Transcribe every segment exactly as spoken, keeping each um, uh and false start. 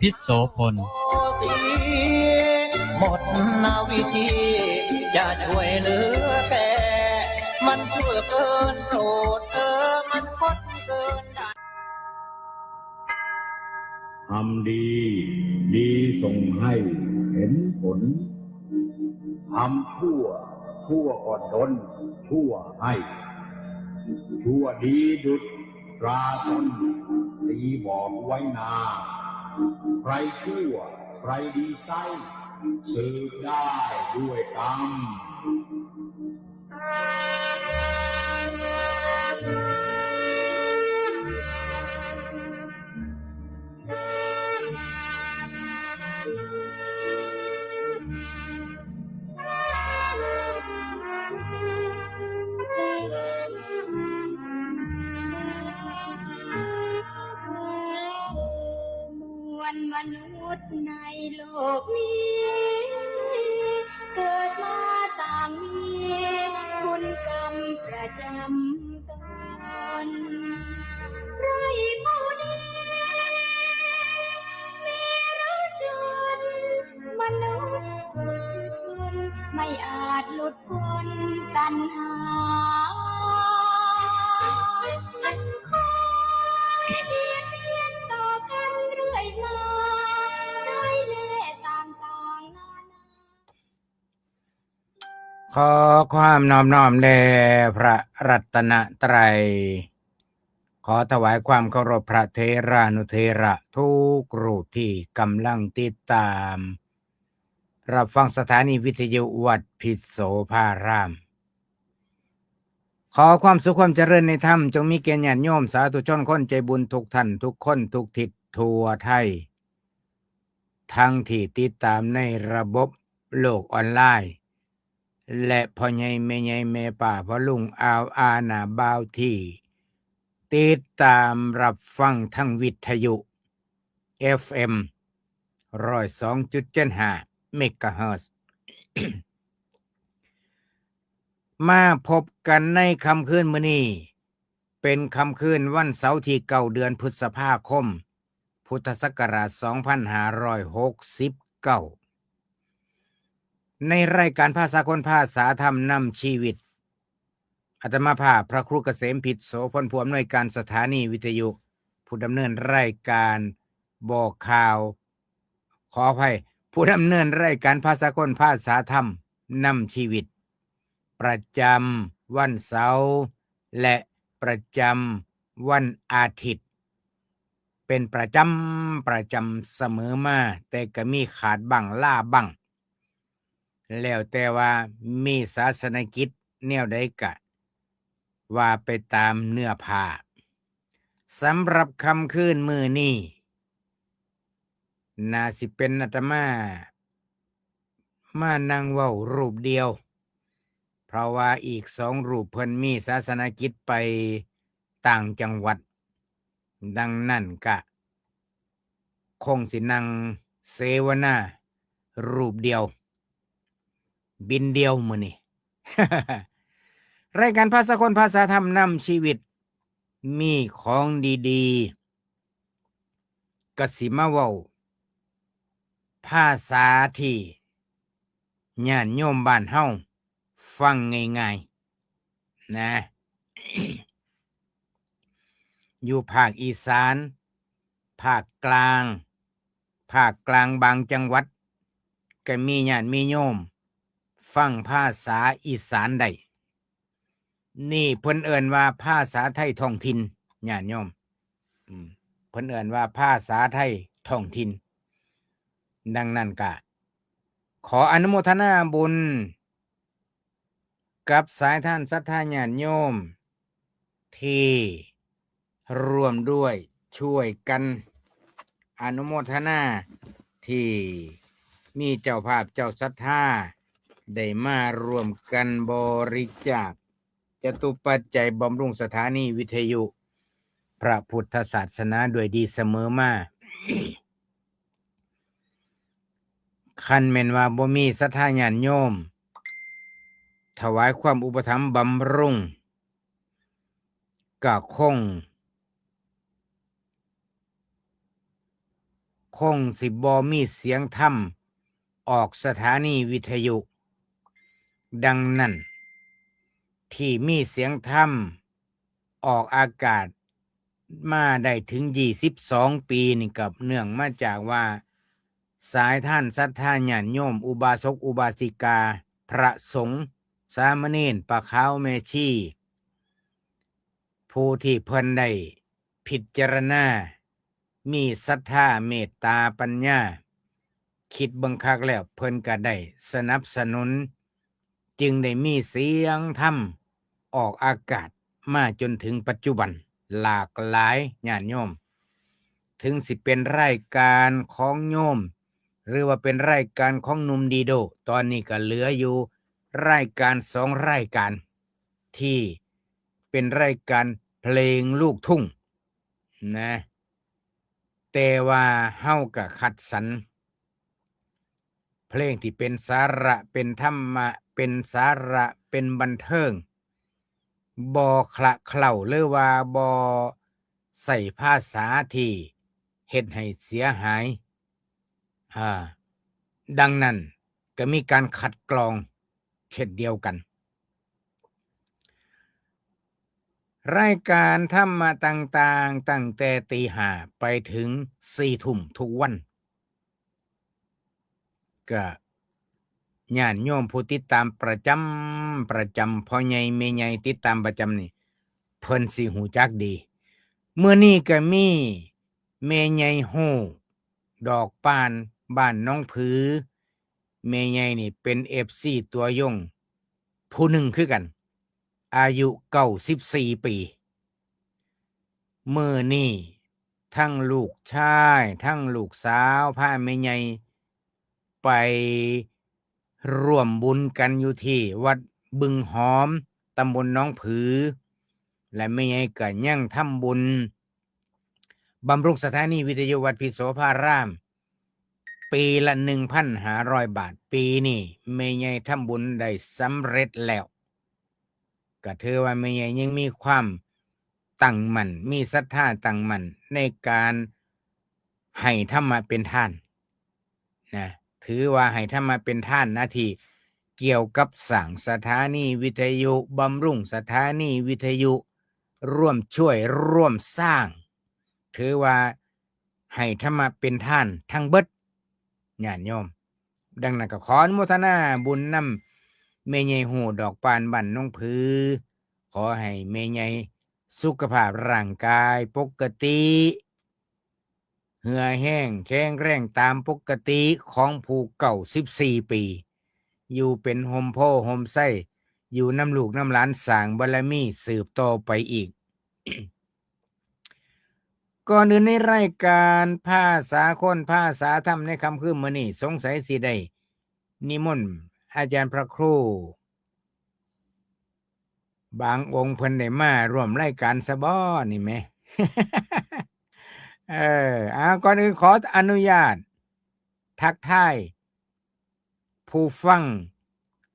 พิษโสพล หมดนาวิธีจะช่วยเหลือแก มันชั่วเกินโปรดเธอ มันคดเกินได้ ทำดี ดีส่งให้เห็นผล ทำชั่ว ชั่วก็ดลชั่วให้ ชั่วดีดุจตราตน ตีบอกไว้นา ใครชั่ว ใครดีไซร้ สืบได้ด้วยกรรม มวลมนุษย์ในโลกนี้ เกิดมาต่างมีบุญกรรมประจำตน ใครผู้นี้มีหรือจน มนุษย์ปุถุชนไม่อาจหลุดพ้นตัณหา คอยเบียดเบียนต่อกันเรื่อยมา ใช้เล่ห์ต่างๆนานา ขอความนอบน้อมแด่พระรัตนตรัย ขอถวายความเคารพพระเถรานุเถระทุกรูปที่กำลังติดตาม รับฟังสถานีวิทยุวัดพิษโสภาราม ขอความสุขความเจริญในธรรม จงมีแก่ญาติโยมสาธุชนคนใจบุญทุกท่านทุกคนทุกทิศทั่วไทย ทั้งที่ติดตามในระบบโลกออนไลน์ และพ่อใหญ่แม่ใหญ่แม่ป้าพ่อลุงอาวอาหน้าบ่าวที่ติดตามรับฟังทางวิทยุ เอฟเอ็ม ร้อยสองจุดเจ็ดห้า เมกะเฮิรตซ์ มาพบกันในค่ำคืนมื้อนี้ เป็นค่ำคืนวันเสาร์ที่เก้า เดือนพฤษภาคม พุทธศักราช สองพันห้าร้อยหกสิบเก้า ในรายการภาษาคนภาษาธรรมนำชีวิต อาตมาภาพพระครูเกษมพิษโสพล ผู้อำนวยการสถานีวิทยุ ผู้ดำเนินรายการบอกข่าว ขออภัย ผู้ดำเนินรายการภาษาคนภาษาธรรมนำชีวิต ประจำวันเสาร์ และประจำวันอาทิตย์ เป็นประจำ ประจำเสมอมา แต่ก็มีขาดบ้างลาบ้าง แล้วแต่ว่ามีศาสนกิจแนวใดกะว่าไปตามเนื้อผ้า สำหรับค่ำคืนมื้อนี้ น่าสิเป็นอาตมา มานั่งเว้ารูปเดียว เพราะว่าอีกสองรูปเพิ่นมีศาสนกิจไปต่างจังหวัด ดังนั้นกะ คงสินั่งเสวนารูปเดียว บินเดียวมื้อนี้ รายการภาษาคนภาษาธรรมนำชีวิต มีของดีๆ กะสิมาเว้า ภาษาที่ญาติโยมบ้านเฮาฟังง่ายๆ นะ อยู่ภาคอีสาน ภาคกลาง ภาคกลางบางจังหวัด ก็มีญาติมีโยมฟังภาษาอีสานได้ นี่เพิ่นเอิ้นว่าภาษาไทยท้องถิ่น ญาติโยม อืม เพิ่นเอิ้นว่าภาษาไทยท้องถิ่น ดังนั้นกะ ขออนุโมทนาบุญ กับสายทานศรัทธาญาติโยม ที่ร่วมด้วยช่วยกันอนุโมทนา ที่มีเจ้าภาพเจ้าศรัทธา ได้มาร่วมกันบริจาคจตุปัจจัยบำรุงสถานีวิทยุพระพุทธศาสนาด้วยดีเสมอมา คันแม่นว่าบ่มีศรัทธาญาติโยม ถวายความอุปถัมภ์บำรุง ก็คง คงสิบ่มีเสียงธรรมออกสถานีวิทยุ ดังนั้น ที่มีเสียงธรรมออกอากาศมาได้ถึงยี่สิบสองปีนี่ ก็เนื่องมาจากว่า สายทานศรัทธาญาติโยม อุบาสกอุบาสิกา พระสงฆ์ สามเณร ป้าขาว แม่ชี ผู้ที่เพิ่นได้พิจารณา มีศรัทธาเมตตาปัญญา คิดเบิ่งคักแล้วเพิ่นก็ได้สนับสนุน จึงได้มีเสียงธรรมออกอากาศมาจนถึงปัจจุบัน หลากหลายญาติโยม ถึงสิเป็นรายการของโยม หรือว่าเป็นรายการของหนุ่มดีโด ตอนนี้ก็เหลืออยู่รายการสองรายการ ที่เป็นรายการเพลงลูกทุ่งนะ แต่ว่าเฮาก็คัดสรร เพลงที่เป็นสาระ เป็นธรรมะ เป็นสาระ เป็นบันเทิง บ่คละเคล้า หรือว่าบ่ใช้ภาษาที่เฮ็ดให้เสียหาย อ่า ดังนั้นก็มีการคัดกรองเช่นเดียวกัน รายการธรรมะต่างๆ ตั้งแต่ตีห้าไปถึงสี่ทุ่มทุกวัน ก็ญาติโยมผู้ติดตามประจำ ประจำ พ่อใหญ่แม่ใหญ่ติดตามประจำนี่ เพิ่นสิฮู้จักดี มื้อนี้ก็มีแม่ใหญ่ฮู้ ดอกปาน บ้านหนองผือ แม่ใหญ่นี่เป็นเอฟซีตัวยงผู้หนึ่งคือกัน อายุเก้าสิบสี่ปี มื้อนี้ทั้งลูกชาย ทั้งลูกสาว พาแม่ใหญ่ไปร่วมบุญกันอยู่ที่วัดบึงหอม ตำบลหนองผือ และแม่ใหญ่ก็ยังทำบุญบำรุงสถานีวิทยุวัดพิโสภาราม ปีละหนึ่งพันห้าร้อยบาท ปีนี้แม่ใหญ่ทำบุญได้สำเร็จแล้ว ก็ถือว่าแม่ใหญ่ยังมีความตั้งมั่น มีศรัทธาตั้งมั่นในการให้ธรรมะเป็นทานนะ ถือว่าให้ธรรมะเป็นทานนะ ที่เกี่ยวกับสร้างสถานีวิทยุ บำรุงสถานีวิทยุ ร่วมช่วยร่วมสร้าง ถือว่าให้ธรรมะเป็นทานทั้งเบิด ญาติโยม ดังนั้นก็ขออนุโมทนาบุญนำแม่ใหญ่ฮู้ ดอกปาน บ้านหนองผือ ขอให้แม่ใหญ่สุขภาพร่างกายปกติ เหื่อแฮงแข็งแรงตามปกติของผู้เก้าสิบสี่ปี อยู่เป็นฮ่มโพธิ์ฮ่มไทร อยู่นำลูกนำหลานสร้างบารมีสืบต่อไปอีก ก่อนอื่นในรายการภาษาคนภาษาธรรมในค่ำคืนมื้อนี้ สงสัยสิได้นิมนต์อาจารย์พระครู บางองค์เพิ่นได้มาร่วมรายการซะบ่นี่แหม เออ เอา ก่อนอื่นขออนุญาตทักทายผู้ฟัง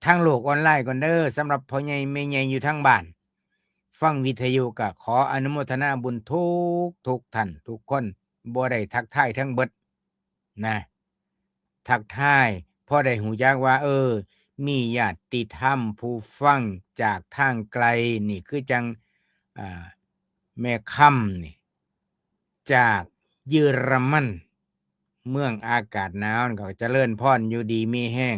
ทางโลกออนไลน์ก่อนเด้อ สำหรับพ่อใหญ่แม่ใหญ่อยู่ทางบ้าน ฟังวิทยุก็ขออนุโมทนาบุญทุกทุกท่านทุกคน บ่ได้ทักทายทั้งเบิดนะ ทักทาย พอได้ฮู้จักว่า เออ มีญาติธรรมผู้ฟังจากทางไกล นี่คือจั่ง อ่า แม่คำนี่ จากเยอรมัน เมืองอากาศหนาว ก็เจริญพร อยู่ดีมีแฮง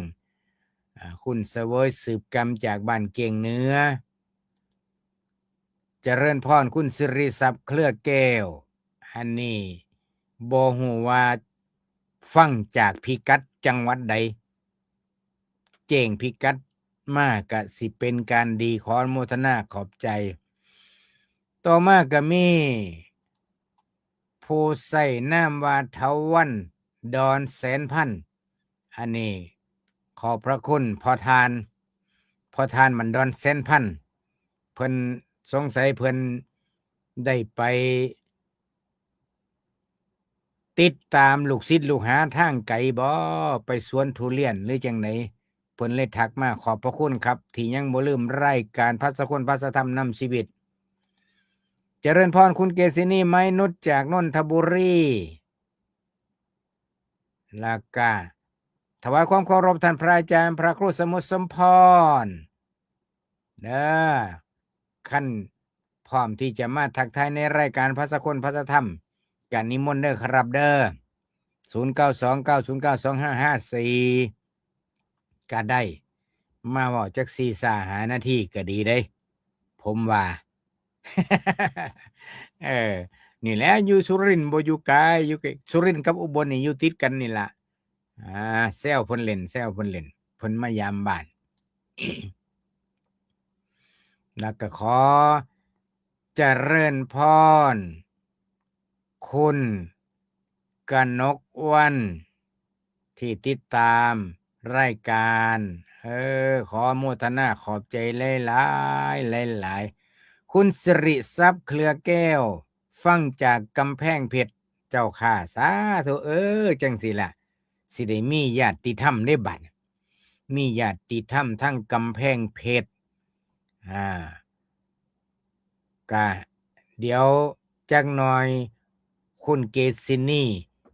อ่า คุณเสวยสืบกำจากบ้านเกียงเหนือ เจริญพร คุณสิริทรัพย์เครือแก้ว อันนี้บ่ฮู้ว่าฟังจากพิกัดจังหวัดใด แจ้งพิกัดมาก็สิเป็นการดี ขออนุโมทนาขอบใจ ต่อมาก็มีผู้ใช้นามว่าเถาวัลย์ ดอนแสนพันธุ์ อันนี้ขอบพระคุณพ่อท่าน พ่อท่านมันดอนแสนพันธุ์ เพิ่นสงสัยเพิ่นได้ไปติดตามลูกศิษย์ลูกหาทางไกลบ่ ไปสวนทุเรียนหรือจั่งใด เพิ่นเลยทักมา ขอบพระคุณครับ ที่ยังบ่ลืมรายการภาษาคนภาษาธรรมนำชีวิต เจริญพร คุณเกษินี ไม้นุชจากนนทบุรี แล้วก็ถวายความเคารพท่านพระอาจารย์พระครูสมุทรสมพร เด้อ คันพร้อมที่จะมาทักทายในรายการพระสะคนพระสะธรรม ก็นิมนต์เด้อครับเด้อ ศูนย์เก้าสองเก้าศูนย์เก้าสองห้าห้าสี่ ก็ได้ มาเว้าจักสี่ซาหานาทีก็ดีเด้ ผมว่า เออ นี่แหละ อยู่สุรินทร์บ่อยู่ไกล อยู่ใกล้ สุรินทร์กับอุบลนี่อยู่ติดกันนี่ล่ะ อ่า แซวเพิ่นเล่น แซวเพิ่นเล่น เพิ่นมายามบ้าน แล้วก็ขอเจริญพร คุณกนกวัน ที่ติดตามรายการ เออ ขออนุโมทนาขอบใจหลายๆ หลายๆ คุณสิริทรัพย์เครือแก้ว ฟังจากกำแพงเพชร เจ้าข้า สาธุ เออ จังซี่ล่ะ สิได้มีญาติธรรมเด้บัด มีญาติธรรมทั้งกำแพงเพชร อ่า กะ เดี๋ยวจักหน่อย คุณเกซินี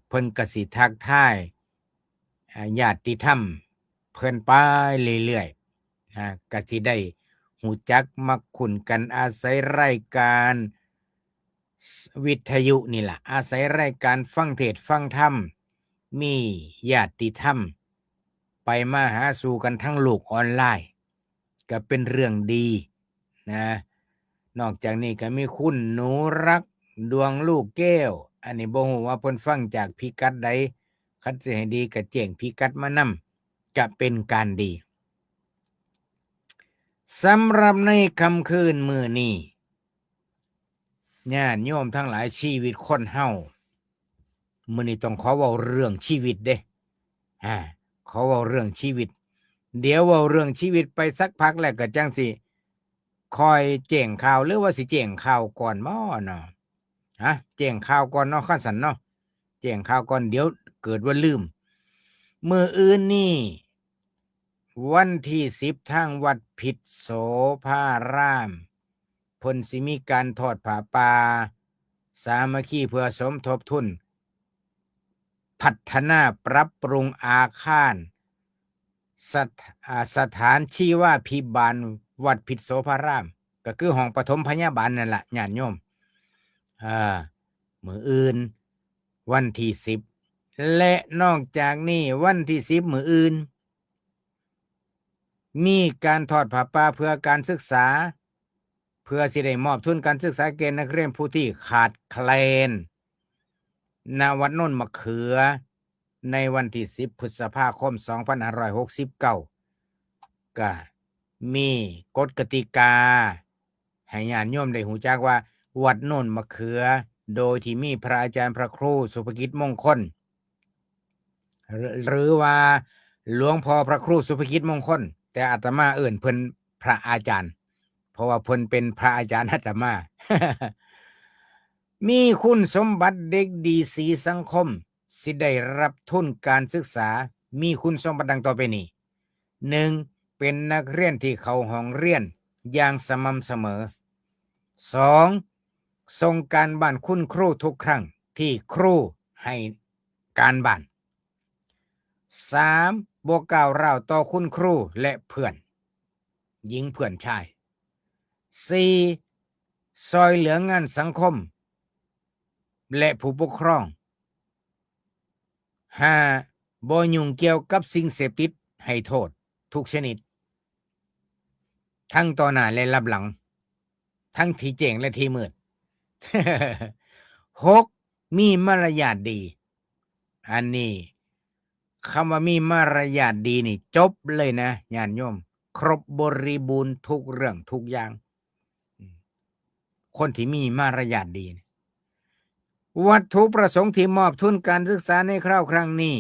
เพิ่นก็สิทักทาย อ่า ญาติธรรมเพิ่นไปเรื่อยๆ นะ ก็สิได้ฮู้จักมักคุ้นกัน อาศัยรายการวิทยุนี่ล่ะ อาศัยรายการฟังเทศน์ฟังธรรม มีญาติธรรม ไปมาหาสู่กันทั้งโลกออนไลน์ ก็เป็นเรื่องดีนะ นอกจากนี้ก็มีคุณหนูรักดวงลูกแก้ว อันนี้บ่ฮู้ว่าเพิ่นฟังจากพิกัดใด คันสิให้ดีก็แจ้งพิกัดมานำ ก็เป็นการดี สำหรับในค่ำคืนมื้อนี้ ญาติโยมทั้งหลาย ชีวิตคนเฮา มื้อนี้ต้องขอเว้าเรื่องชีวิตเด้ อ่า ขอเว้าเรื่องชีวิต เดี๋ยวเว้าเรื่องชีวิตไปสักพักแล้วก็จั่งสิค่อยแจ้งข่าว หรือว่าสิแจ้งข่าวก่อนบ่เนาะ ฮะ แจ้งข่าวก่อนเนาะ คันซั้นเนาะ แจ้งข่าวก่อน เดี๋ยวเกิดว่าลืม มื้ออื่นนี่ วันที่สิบ ทางวัดพิษโสภาราม เพิ่นสิมีการทอดผ้าป่าสามัคคีเพื่อสมทบทุน พัฒนาปรับปรุงอาคาร สถ- อ่า สถานชีวาภิบาลวัดพิษโสภาราม ก็คือห้องปฐมพยาบาลนั่นล่ะ ญาติโยม อ่า มื้ออื่น วันที่สิบ และนอกจากนี้ วันที่สิบ มื้ออื่น มีการทอดผ้าป่าเพื่อการศึกษา เพื่อสิได้มอบทุนการศึกษาแก่นักเรียนผู้ที่ขาดแคลน ณ วัดโนนมะเขือ ในวันที่สิบ พฤษภาคม สองพันห้าร้อยหกสิบเก้า ก็มีกฎกติกา ให้ญาติโยมได้ฮู้จักว่า วัดโนนมะเขือ โดยที่มีพระอาจารย์พระครูสุภกิจมงคล หรือ- หรือว่าหลวงพ่อพระครูสุภกิจมงคล แต่อาตมาเอิ้นเพิ่นพระอาจารย์ เพราะว่าเพิ่นเป็นพระอาจารย์อาตมา มีคุณสมบัติเด็กดีสีสังคม สิได้รับทุนการศึกษา มีคุณสมบัติดังต่อไปนี้ หนึ่ง เป็นนักเรียนที่เข้าห้องเรียนอย่างสม่ำเสมอ สอง ส่งการบ้านคุณครูทุกครั้งที่ครูให้การบ้าน สาม บ่ก้าวร้าวต่อคุณครูและเพื่อน หญิงเพื่อนชาย สี่ ซอยเหลืองานสังคม และผู้ปกครอง ห้า บ่ยุ่งเกี่ยวกับสิ่งเสพติดให้โทษทุกชนิด ทั้งต่อหน้าและลับหลัง ทั้งที่แจ้งและที่มืด หก มีมารยาทดี อันนี้ คำว่ามีมารยาทดีนี่จบเลยนะ ญาติโยม ครบบริบูรณ์ทุกเรื่องทุกอย่าง อืม คนที่มีมารยาทดีนี่ วัตถุประสงค์ที่มอบทุนการศึกษาในคราวครั้งนี้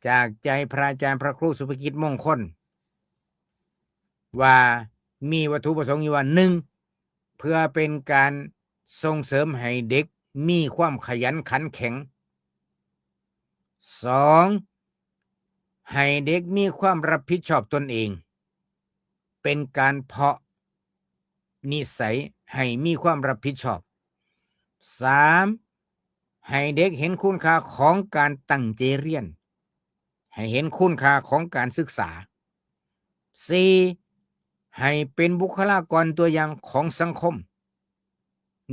จากใจพระอาจารย์พระครูสุภกิจมงคล ว่ามีวัตถุประสงค์อยู่ว่า หนึ่ง เพื่อเป็นการส่งเสริมให้เด็กมีความขยันขันแข็ง สอง ให้เด็กมีความรับผิดชอบตนเอง เป็นการเพาะนิสัยให้มีความรับผิดชอบ สาม ให้เด็กเห็นคุณค่าของการตั้งใจเรียน ให้เห็นคุณค่าของการศึกษา สี่ ให้เป็นบุคลากรตัวอย่างของสังคม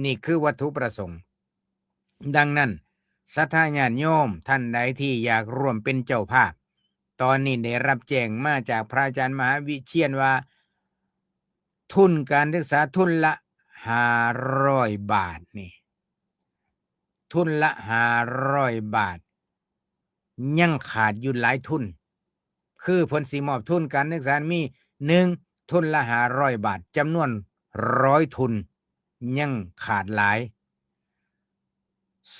นี่คือวัตถุประสงค์ ดังนั้น ศรัทธาญาติโยมท่านใดที่อยากร่วมเป็นเจ้าภาพ ตอนนี้ได้รับแจ้งมาจากพระอาจารย์มหาวิเชียรว่า ทุนการศึกษาทุนละห้าร้อยบาทนี่ ทุนละห้าร้อยบาท ยังขาดอยู่หลายทุน คือเพิ่นสิมอบทุนการศึกษามี หนึ่ง ทุนละห้าร้อยบาท จำนวนร้อยทุน ยังขาดหลาย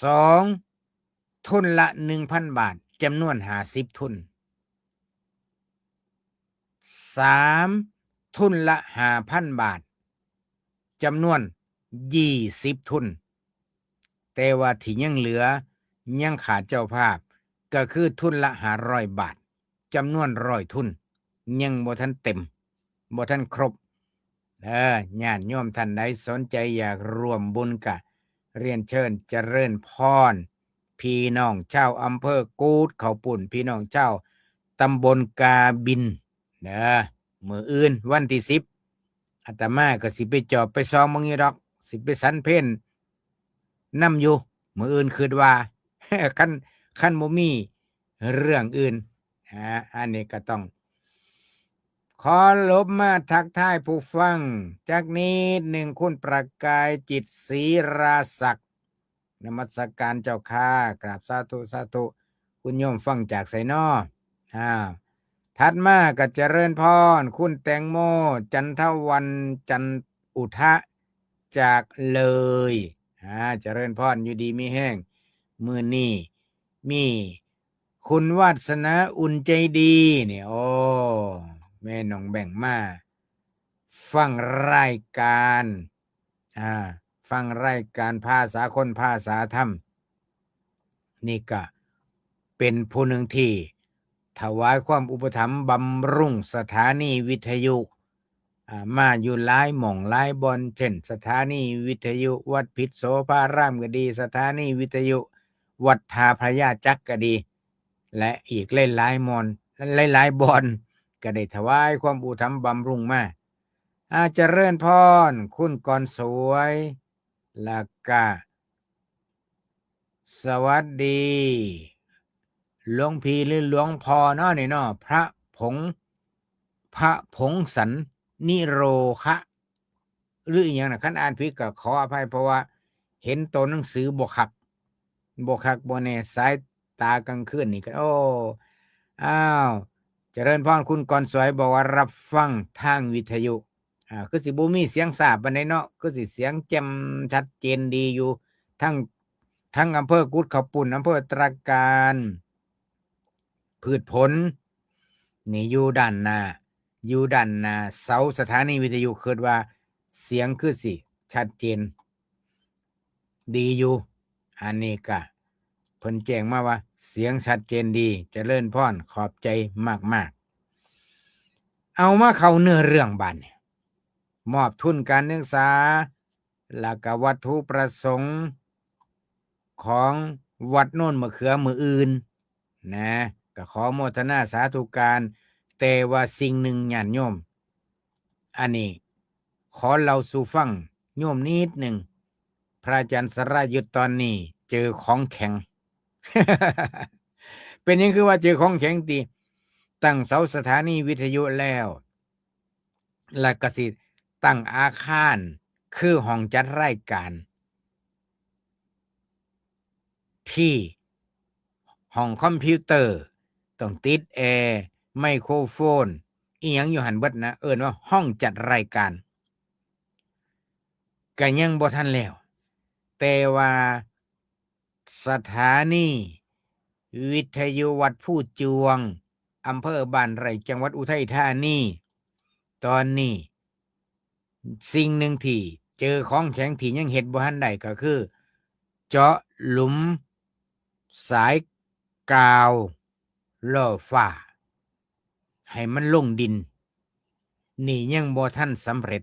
สอง ทุนละหนึ่งพันบาท จำนวนห้าสิบทุน สาม ทุนละห้าพันบาท จำนวนยี่สิบทุน แต่ว่าที่ยังเหลือยังขาดเจ้าภาพ ก็คือทุนละห้าร้อยบาท จำนวนร้อยทุน ยังบ่ทันเต็ม บ่ทันครบ เออ ญาติโยมท่านใดสนใจอยากร่วมบุญกะ เรียนเชิญเจริญพร พี่น้องชาวอำเภอกูดเขาวปุ้น พี่น้องชาวตำบลกาบิน เด้อ มื้ออื่นวันที่สิบ อาตมาก็สิไปจอบไปซองเบิ่งอยู่ดอก สิไปสันเพลนำอยู่ มื้ออื่นคิดว่า คัน คันบ่มีเรื่องอื่น อ่า อันนี้ก็ต้อง ขอหลบมาทักทายผู้ฟังจักนิดหนึ่ง คุณประกายจิตศรีราศักดิ์ นมัสการเจ้าค่ะ กราบสาธุ สาธุ คุณโยมฟังจากไสน้อ อ่า ถัดมาก็เจริญพร คุณแตงโม จันทวัน จันอุทะ จากเลย อ่า เจริญพร อยู่ดีมีแฮง มื้อนี้มีคุณวาสนา อุ่นใจดี นี่ โอ้ แม่น้องแบ่งมา ฟังรายการ อ่า ฟังรายการภาษาคนภาษาธรรม นี่ก็เป็นผู้หนึ่งที่ถวายความอุปถัมภ์บำรุงสถานีวิทยุ อ่า มาอยู่หลายหม่องหลายบ่อน เช่น สถานีวิทยุวัดพิษโสภารามก็ดี สถานีวิทยุวัดท่าพระยาจักก็ดี และอีกหลายๆม่อน หลายๆบ่อน ก็ได้ถวายความอุปถัมภ์บำรุงมา อา เจริญพร คุณกรสวย แล้วก็ สวัสดี หลวงพี่หรือหลวงพ่อเนาะนี่เนาะ พระผง พระผงสันนิโรคะ หรืออีหยังนะ คันอ่านผิดก็ขออภัย เพราะว่าเห็นตัวหนังสือบ่คัก บ่คักบ่แน่ สายตากลางคืนนี่ก็ โอ้ อ้าว เจริญพร คุณกรสวยบอกว่ารับฟังทางวิทยุ อ่า คือสิบ่มีเสียงสาบปานใดเนาะ คือสิเสียงแจ่มชัดเจนดีอยู่ ทั้ง ทั้งอำเภอกุดเขาวปุ้น อำเภอตระการ พืชผล นี่อยู่ด้านหน้า อยู่ด้านหน้าเสาสถานีวิทยุ คิดว่าเสียงคือสิชัดเจน ดีอยู่ อันนี้ก็เพิ่นแจ้งมาว่าเสียงชัดเจนดี เจริญพร ขอบใจมากๆ เอามาเข้าเนื้อเรื่องบาดนี้ มอบทุนการศึกษา แล้วก็วัตถุประสงค์ของวัดโนนมะเขือมื้ออื่น นะ ก็ขอโมทนาสาธุการ แต่ว่าสิ่งหนึ่งญาติโยม อันนี้ขอเล่าสู่ฟังโยมนิดหนึ่ง พระอาจารย์สรายุทธตอนนี้เจอของแข็ง เป็นหยังคือว่าเจอของแข็งติ ตั้งเสาสถานีวิทยุแล้ว และก็สิตั้งอาคาร คือห้องจัดรายการ ที่ห้องคอมพิวเตอร์ ต้องติดแอร์ ไมโครโฟน อีหยังอยู่หั่นเบิดนะ เอิ้นว่าห้องจัดรายการ ก็ยังบ่ทันแล้ว แต่ว่าสถานีวิทยุวัดภูจวง อำเภอบ้านไร่ จังหวัดอุทัยธานี ตอนนี้ สิ่งหนึ่งที่เจอของแข็งที่ยังเฮ็ดบ่ทันได้ก็คือ เจาะหลุมสายกาวล่อฟ้า ให้มันลงดิน นี่ยังบ่ทันสำเร็จ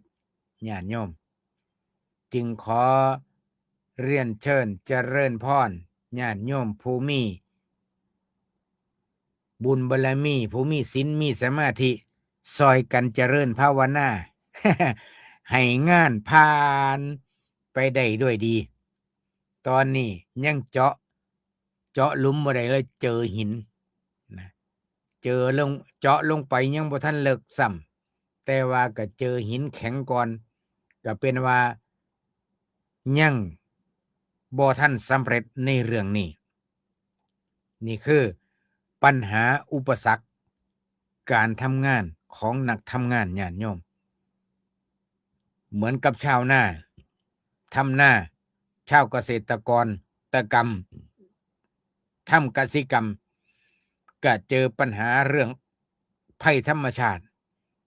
ญาติโยม จึงขอเรียนเชิญเจริญพร ญาติโยมผู้มีบุญบารมี ผู้มีศีล มีสมาธิ ซ่อยกันเจริญภาวนา ให้งานผ่านไปได้ด้วยดี ตอนนี้ยังเจาะ เจาะหลุมบ่ได้เลย เจอหินนะ เจอลง เจาะลงไปยังบ่ทันเลิกซ้ำ แต่ว่าก็เจอหินแข็งก่อน ก็เป็นว่ายังบ่ทันสำเร็จในเรื่องนี้ นี่คือปัญหาอุปสรรคการทำงานของนักทำงาน ญาติโยม เหมือนกับชาวนา ทำนา ชาวเกษตรกร ตะกำ ทำกสิกรรม ก็เจอปัญหาเรื่องภัยธรรมชาติ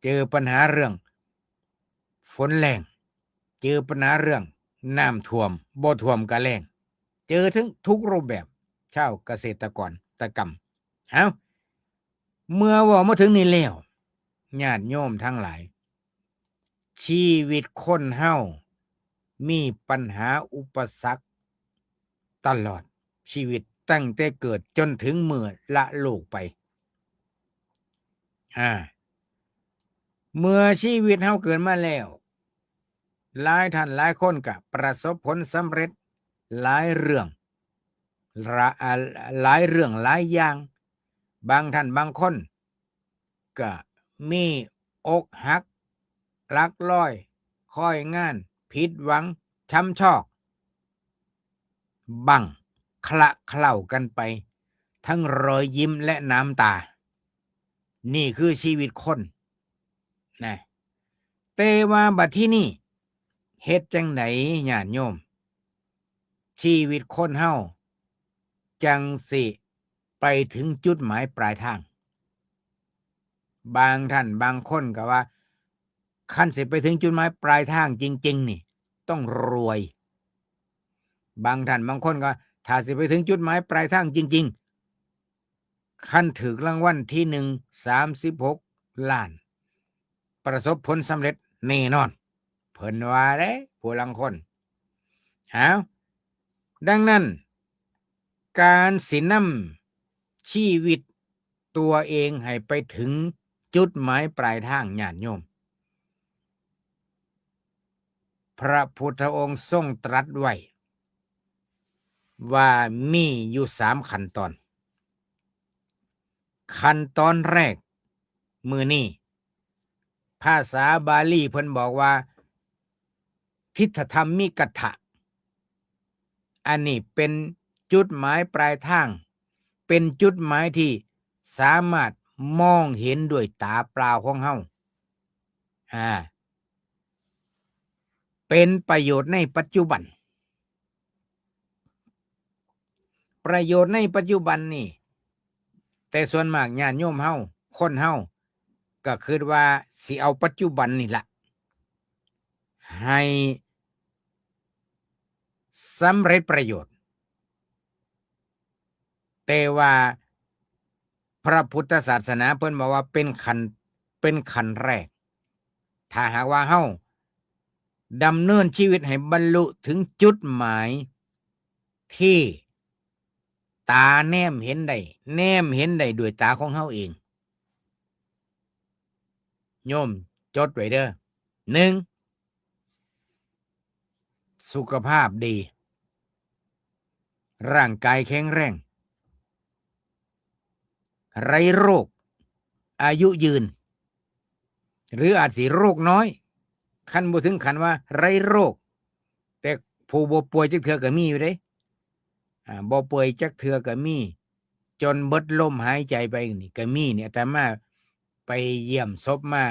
เจอปัญหาเรื่องฝนแล้ง เจอปัญหาเรื่องน้ำท่วม บ่ท่วมก็แล้ง เจอถึงทุกรูปแบบ ชาวเกษตรกร ตะกำ เอ้า เมื่อเว้ามาถึงนี่แล้ว ญาติโยมทั้งหลาย ชีวิตคนเฮามีปัญหาอุปสรรคตลอดชีวิต ตั้งแต่เกิดจนถึงมื้อละโลกไป อ่า เมื่อชีวิตเฮาเกิดมาแล้ว หลายท่านหลายคนก็ประสบผลสำเร็จหลายเรื่อง หลา- อ่า หลายเรื่องหลายอย่าง บางท่านบางคนก็มีอกหัก หลักลอย คอยงาน ผิดหวัง ช้ำชอก บั้ง คละเคล้ากันไป ทั้งรอยยิ้มและน้ำตา นี่คือชีวิตคนนะ แต่ว่าบัดทีนี้ เฮ็ดจั่งใด ญาติโยม ชีวิตคนเฮาจั่งสิไปถึงจุดหมายปลายทาง บางท่านบางคนก็ว่า คันสิไปถึงจุดหมายปลายทางจริงๆ นี่ ต้องรวย บางท่านบางคนก็ ถ้าสิไปถึงจุดหมายปลายทางจริงๆ คันถืกรางวัลที่หนึ่ง สามสิบหกล้าน ประสบผลสำเร็จแน่นอน เพิ่นว่าเด้ ผู้ลางคน เอ้า ดังนั้น การสินำชีวิตตัวเองให้ไปถึงจุดหมายปลายทาง ญาติโยม พระพุทธองค์ทรงตรัสไว้ ว่ามีอยู่สามขั้นตอน ขั้นตอนแรก มื้อนี้ ภาษาบาลีเพิ่นบอกว่า ทิฏฐธรรมมิกถะ อันนี้เป็นจุดหมายปลายทาง เป็นจุดหมายที่สามารถมองเห็นด้วยตาเปล่าของเฮา อ่า เป็นประโยชน์ในปัจจุบัน ประโยชน์ในปัจจุบันนี่ แต่ส่วนมากญาติโยมเฮา คนเฮา ก็คิดว่าสิเอาปัจจุบันนี่ละ ให้สำเร็จประโยชน์ แต่ว่าพระพุทธศาสนาเพิ่นบอกว่าเป็นขั้น เป็นขั้นแรก ถ้าหากว่าเฮาดำเนินชีวิตให้บรรลุถึงจุดหมายที่ตาแนมเห็นได้ แนมเห็นได้ด้วยตาของเฮาเอง โยมจดไว้เด้อ หนึ่ง สุขภาพดี ร่างกายแข็งแรง ไร้โรค อายุยืน หรืออาจสิโรคน้อย คันบ่ถึงขั้นว่าไร้โรค แต่ผู้บ่ป่วยจักเทื่อก็มีอยู่เด้ อ่า บ่ป่วยจักเทื่อก็มี จนเบิดลมหายใจไปนี่ก็มีเนี่ย อาตมาไปเยี่ยมศพมา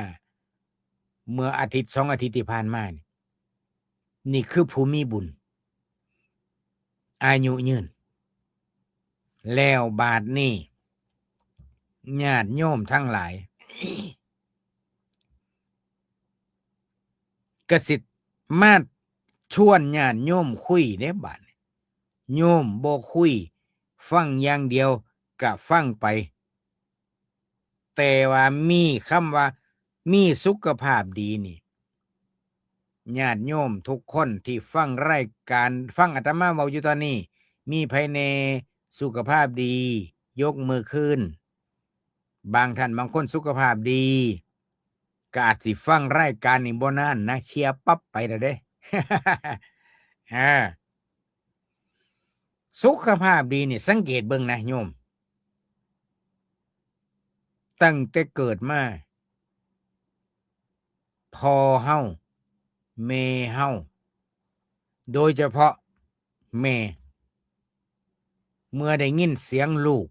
เมื่ออาทิตย์สองอาทิตย์ที่ผ่านมานี่ นี่คือผู้มีบุญ อายุยืน แล้วบาดนี้ ญาติโยมทั้งหลาย กสิมาชวนญาติโยมคุยเด้บาดนี้ โยมบ่คุย ฟังอย่างเดียวก็ฟังไป แต่ว่ามีคำว่ามีสุขภาพดีนี่ ญาติโยมทุกคนที่ฟังรายการ ฟังอาตมาเว้าอยู่ตอนนี้ มีไผแหน่สุขภาพดี ยกมือขึ้น บางท่านบางคนสุขภาพดี ก็อาจสิฟังรายการนี้บ่นานนะ เคลียร์ปั๊บไปแล้วเด้ อ่า สุขภาพดีนี่สังเกตเบิ่งนะโยม ตั้งแต่เกิดมา พ่อเฮา แม่เฮา โดยเฉพาะแม่ เมื่อได้ยินเสียงลูก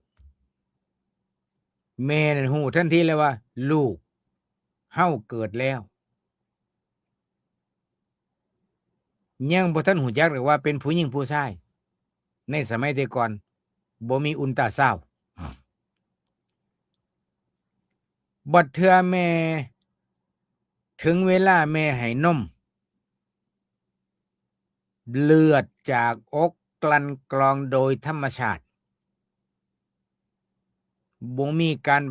แม่นั่นฮู้ทันทีเลยว่า ลูกเฮาเกิดแล้ว ยังบ่ทันฮู้จักเลยว่าเป็นผู้หญิงผู้ชาย ในสมัยแต่ก่อน บ่มีอุลตราซาวด์ บัดเทื่อแม่ ถึงเวลาแม่ให้นม เลือดจากอกกลั่นกรองโดยธรรมชาติ บ่มีการ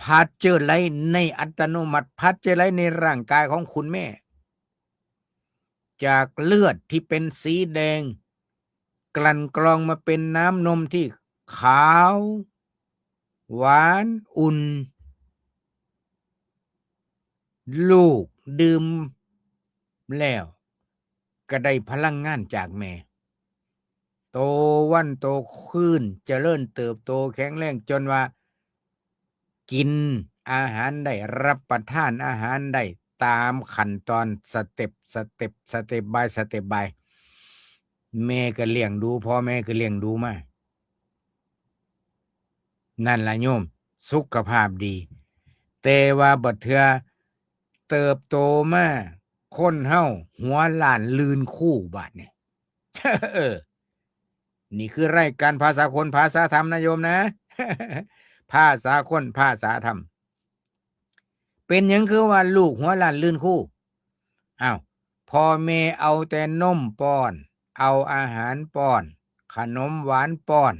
พาสเจอร์ไลซ์ในอัตโนมัติ พาสเจอร์ไลซ์ในร่างกายของคุณแม่ จากเลือดที่เป็นสีแดง กลั่นกรองมาเป็นน้ำนมที่ขาว หวานอุ่น ลูกดื่มแล้ว ก็ได้พลังงานจากแม่ โตวันโตคืน เจริญเติบโตแข็งแรงจนว่า กินอาหารได้ รับประทานอาหารได้ ตามขั้นตอน สเต็ป สเต็ป step by step by แม่ก็เลี้ยงดู พ่อแม่ก็เลี้ยงดูมา นั่นล่ะโยม สุขภาพดี แต่ว่าบัดเทื่อเติบโตมา คนเฮาหัวล้านลื่นคูบาดนี่ เออ นี่คือรายการภาษาคนภาษาธรรมนะโยมนะ ภาษาคนภาษาธรรม เป็นหยังคือว่าลูกหัวล้านลื่นคู อ้าว พ่อแม่เอาแต่นมป้อน เอาอาหารป้อน ขนมหวานป้อน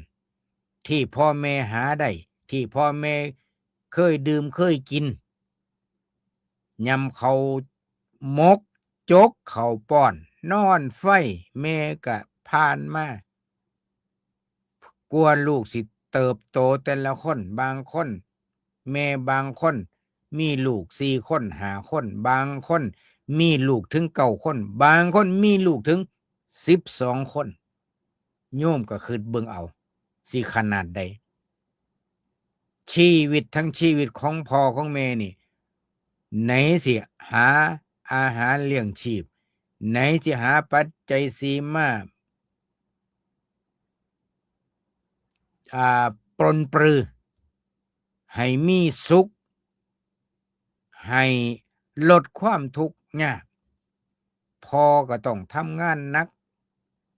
ที่พ่อแม่หาได้ ที่พ่อแม่เคยดื่มเคยกิน ยำข้าวหมก จกข้าวป้อน นอนไฟ แม่ก็ผ่านมา กว่าลูกสิเติบโตแต่ละคน บางคน แม่บางคนมีลูกสี่คน ห้าคน บางคนมีลูกถึงเก้าคน บางคนมีลูกถึงสิบสองคน โยมก็คิดเบิ่งเอา สิขนาดใด ชีวิตทั้งชีวิตของพ่อของแม่นี่ ไหนสิหาอาหารเลี้ยงชีพ ไหนสิหาปัจจัยสี่มา อ่า ปรนปรือ ให้มีสุข ให้ลดความทุกข์ยาก พ่อก็ต้องทำงานหนัก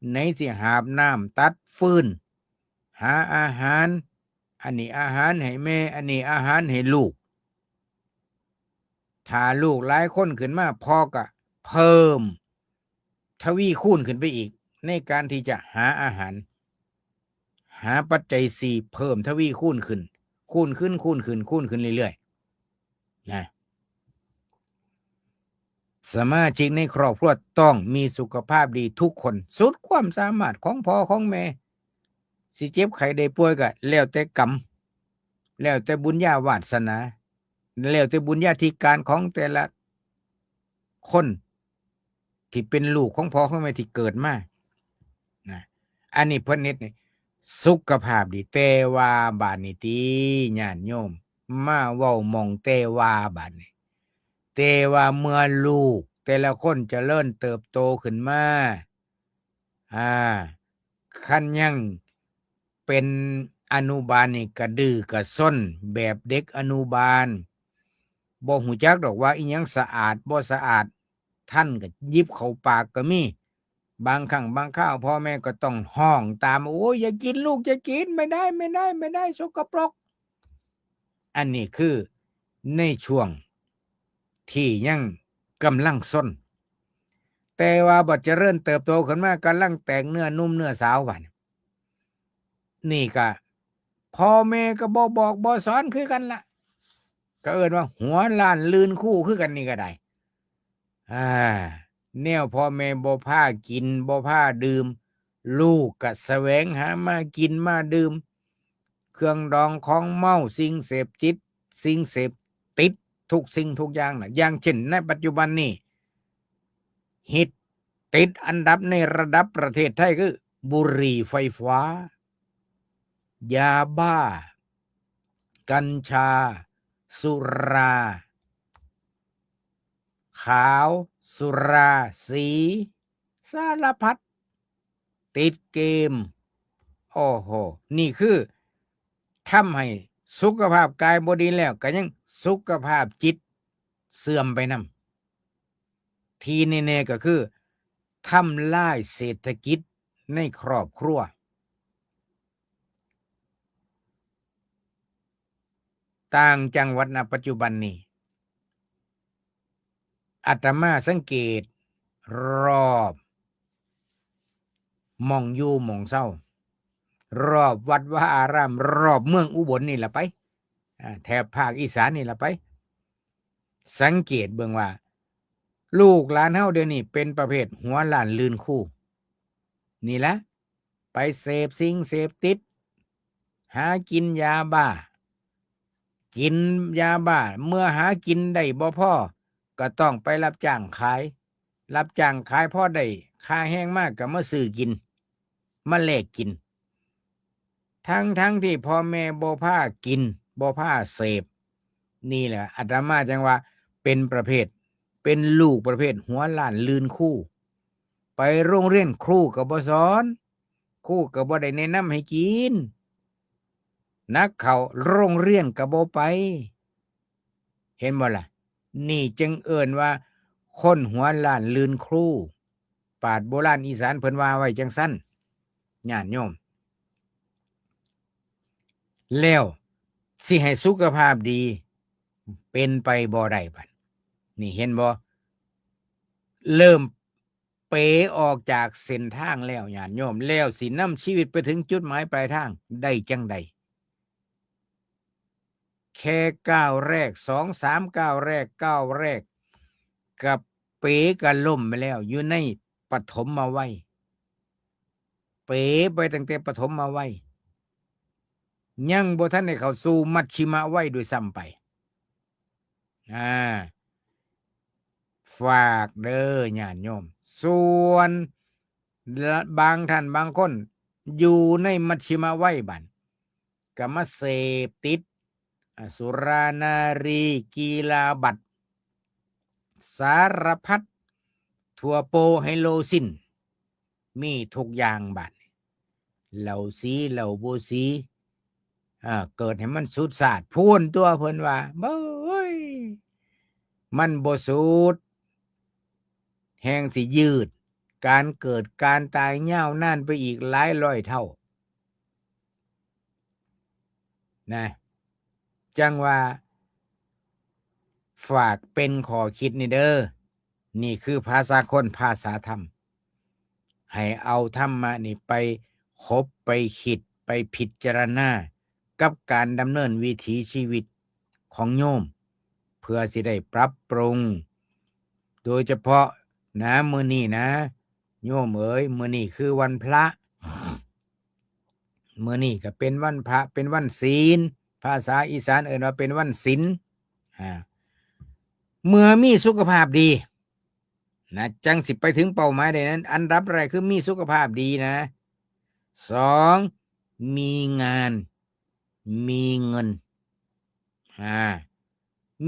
ไหนสิหาบน้ำตัดฟืน หาอาหาร อันนี้อาหารให้แม่ อันนี้อาหารให้ลูก ถ้าลูกหลายคนขึ้นมา พ่อก็เพิ่มทวีคูณขึ้นไปอีก ในการที่จะหาอาหาร หาปัจจัยสี่เพิ่มทวีคูณขึ้น คูณขึ้น คูณขึ้น คูณขึ้นเรื่อยๆ นะ สมาชิกในครอบครัวต้องมีสุขภาพดีทุกคน สุดความสามารถของพ่อของแม่ สิเจ็บไข้ได้ป่วยก็แล้วแต่กรรม แล้วแต่บุญญาวาสนา แล้วแต่บุญญาธิการของแต่ละคน ที่เป็นลูกของพ่อของแม่ที่เกิดมา นะ อันนี้เพิ่นเฮ็ดนี่สุขภาพดี แต่ว่าบาดนี้ติญาติโยม มาเว้าหม่องแต่ว่าบาดนี้ แต่ว่าเมื่อลูกแต่ละคนเจริญเติบโตขึ้นมา อ่า คันยังเป็นอนุบาลนี่กระดื้อกระซนแบบเด็กอนุบาล บ่ฮู้จักดอกว่าอิหยังสะอาดบ่สะอาด ท่านก็หยิบเข้าปากก็มี บางครั้งบางคราวพ่อแม่ก็ต้องฮ้องตาม "โอ้ย อย่ากินลูก อย่ากิน ไม่ได้ ไม่ได้ ไม่ได้ สกปรก" อันนี้คือในช่วงที่ยังกำลังซน แต่ว่าบัดเจริญเติบโตขึ้นมากำลังแตกเนื้อหนุ่มเนื้อสาวบัดนี้ นี่ก็พ่อแม่ก็บ่บอกบ่สอนคือกันละ ก็เอิ้นว่าหัวล้านลื่นคูคือกันนี่ก็ได้ อ่า แนวพ่อแม่บ่พากิน บ่พาดื่ม ลูกก็แสวงหามากินมาดื่ม เครื่องดองของเมา สิ่งเสพติด สิ่งเสพติดทุกสิ่งทุกอย่างน่ะ อย่างเช่นในปัจจุบันนี้ ฮิตติดอันดับในระดับประเทศไทยคือบุหรี่ไฟฟ้า ยาบ้า กัญชา สุราขาว สุราสี สารพัด ติดเกม โอ้โห นี่คือทำให้สุขภาพกายบ่ดีแล้ว ก็ยังสุขภาพจิตเสื่อมไปนำ ที่แน่ๆก็คือทำลายเศรษฐกิจในครอบครัว ต่างจังหวัดณปัจจุบันนี้ อาตมาสังเกตรอบหม่องอยู่หม่องเซา รอบวัดวาอาราม รอบเมืองอุบลนี่ล่ะไป อ่า แถบภาคอีสานนี่ล่ะไป สังเกตเบิ่งว่า ลูกหลานเฮาเดี๋ยวนี้เป็นประเภทหัวล้านลื่นคู นี่แหละ ไปเสพสิ่งเสพติด หากินยาบ้า กินยาบ้า เมื่อหากินได้บ่พอ ก็ต้องไปรับจ้างขาย รับจ้างขายพอได้ค่าแรงมาก็มาซื้อกิน มาแลกกิน ทั้งๆที่พ่อแม่บ่พากิน บ่พาเสพ นี่แหละอาตมาจั่งว่าเป็นประเภท เป็นลูกประเภทหัวล้านลื่นคู ไปโรงเรียนครูก็บ่สอน ครูก็บ่ได้แนะนำให้กิน หนักเข้าโรงเรียนก็บ่ไป เห็นบ่ล่ะ นี่จึงเอิ้นว่าคนหัวล้านลื่นคู ปราชญ์โบราณอีสานเพิ่นว่าไว้จั่งซั้น ญาติโยม แล้วสิให้สุขภาพดี เป็นไปบ่ได้บัด นี่เห็นบ่ เริ่มเป๋ออกจากเส้นทางแล้ว ญาติโยม แล้วสินำชีวิตไปถึงจุดหมายปลายทางได้จั่งใด แค่ก้าวแรก สองสามก้าวแรก ก้าวแรก ก็เป๋ก็ล้มไปแล้ว อยู่ในปฐมวัย เป๋ไปตั้งแต่ปฐมวัย ยังบ่ทันได้เข้าสู่มัชฌิมวัยด้วยซ้ำไป อ่า ฝากเด้อญาติโยม ส่วนบางท่านบางคนอยู่ในมัชฌิมวัยบัด ก็มาเสพติด อ่า สุรานารี กีฬาบัตร สารพัด ทั่วโปไฮโลซิน มีทุกอย่างบัด เหล้าสี เหล้าบ่สี อ่า เกิดให้มันสุดซาดพู้นตัวเพิ่นว่า เบ้ย มันบ่สุด แฮ่งสิยืด การเกิดการตายยาวนานไปอีกหลายร้อยเท่า นะ จั่งว่า ฝากเป็นข้อคิดนี่เด้อ นี่คือภาษาคน ภาษาธรรม ให้เอาธรรมะนี่ไปคบ ไปคิด ไปพิจารณา กับการดำเนินวิถีชีวิตของโยม เพื่อสิได้ปรับปรุง โดยเฉพาะนะ มื้อนี้นะ โยมเอ๋ย มื้อนี้คือวันพระ มื้อนี้ก็เป็นวันพระ เป็นวันศีล ภาษาอีสานเอิ้นว่าเป็นวันศีล อ่า เมื่อมีสุขภาพดี นะ จั่งสิไปถึงเป้าหมายได้นั้น อันดับแรกคือมีสุขภาพดีนะ สอง มีงาน มีเงิน อ่า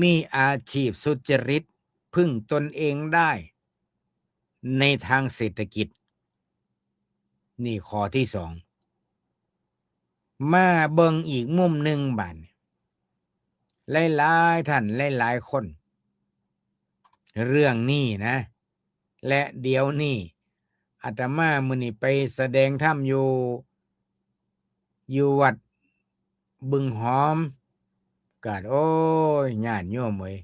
มีอาชีพสุจริต พึ่งตนเองได้ ในทางเศรษฐกิจ นี่ข้อที่สอง มาเบิ่งอีกมุมหนึ่งบัดนี้ หลายๆท่าน หลายๆคน เรื่องนี้นะ และเดี๋ยวนี้ อาตมามื้อนี้ไปแสดงธรรมอยู่ อยู่วัดบึงหอม กาด โอ้ย ญาติโยมเอ๋ย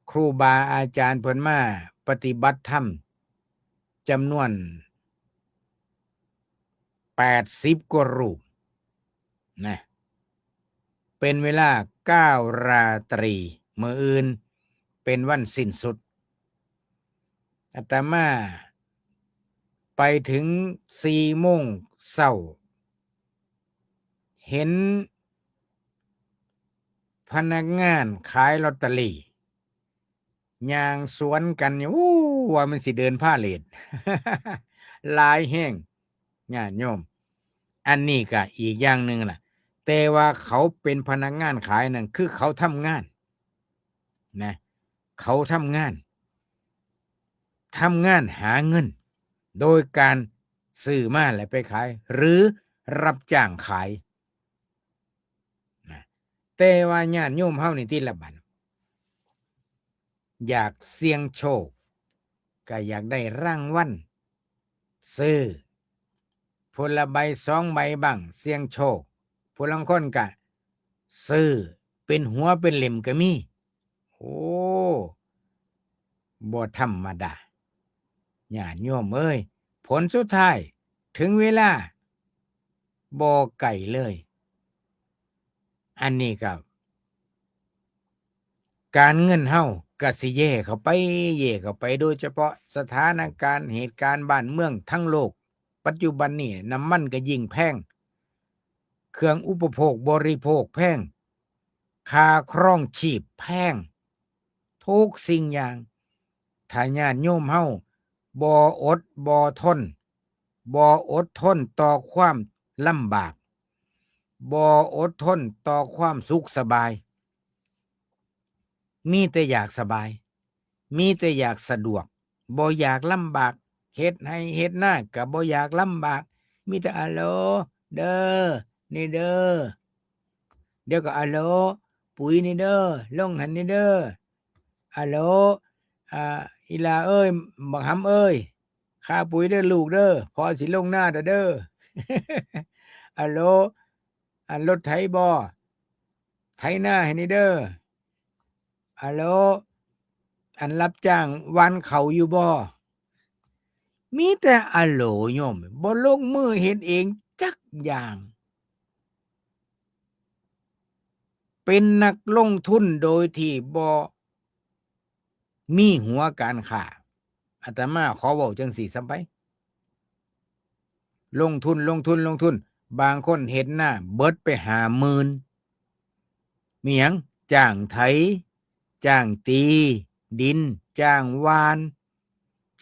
ครูบาอาจารย์เพิ่นมาปฏิบัติธรรม จำนวนแปดสิบกว่ารูป นะ เป็นเวลาเก้าราตรี มื้ออื่นเป็นวันสิ้นสุด อาตมา ไปถึงสี่โมงเช้า เห็นพนักงานขายลอตเตอรี่ย่างสวนกันนี่ อู้ ว่ามันสิเดินพาเหรด หลายแฮง ญาติโยม อันนี้ก็อีกอย่างหนึ่งล่ะ แต่ว่าเขาเป็นพนักงานขายนั่น คือเขาทำงาน นะ เขาทำงาน ทำงานหาเงิน โดยการซื้อมาแล้วไปขาย หรือรับจ้างขาย นะ แต่ว่าญาติโยมเฮานี่ติละบัด อยากเสี่ยงโชค ก็อยากได้รางวัล ซื้อ ผู้ละใบสองใบบ้าง เสี่ยงโชค ผู้ลางคนก็ซื้อเป็นหัวเป็นเล่มก็มี โอ้ บ่ธรรมดา ญาติโยมเอ้ย ผลสุดท้าย ถึงเวลา บ่ไกลเลย อันนี้ก็ การเงินเฮาก็สิแย่เข้าไป แย่เข้าไป โดยเฉพาะสถานการณ์เหตุการณ์บ้านเมืองทั้งโลก ปัจจุบันนี้น้ำมันก็ยิ่งแพง เครื่องอุปโภคบริโภคแพง ค่าครองชีพแพง ทุกสิ่งอย่าง ถ้าญาติโยมเฮาบ่อดบ่ทน บ่อดทนต่อความลำบาก บ่อดทนต่อความสุขสบาย มีแต่อยากสบาย มีแต่อยากสะดวก บ่อยากลำบาก เฮ็ดไฮ่เฮ็ดนาก็บ่อยากลำบาก มีแต่อะโหลเด้อ นี่เด้อ เดี๋ยวก็อะโหล ปุ๋ยนี่เด้อ ลงหั่นนี่เด้อ อะโหล อ่า อีหล่าเอ้ย บักหำเอ้ย ค่าปุ๋ยเด้อลูกเด้อ พ่อสิลงนาแล้วเด้อ อะโหล อันรถไถบ่ ไถนาให้นี่เด้อ อะโหล อันรับจ้างหว่านข้าวอยู่บ่ มีแต่อะโหลโยม บ่ลงมือเฮ็ดเองจักอย่าง เป็นนักลงทุนโดยที่บ่มีหัวการค้า อาตมาขอเว้าจั่งซี้ซ้ำไป ลงทุน ลงทุน ลงทุน บางคนเฮ็ดนาเบิดไปห้าหมื่น มีหยัง จ้างไถ จ้างตีดิน จ้างหว่าน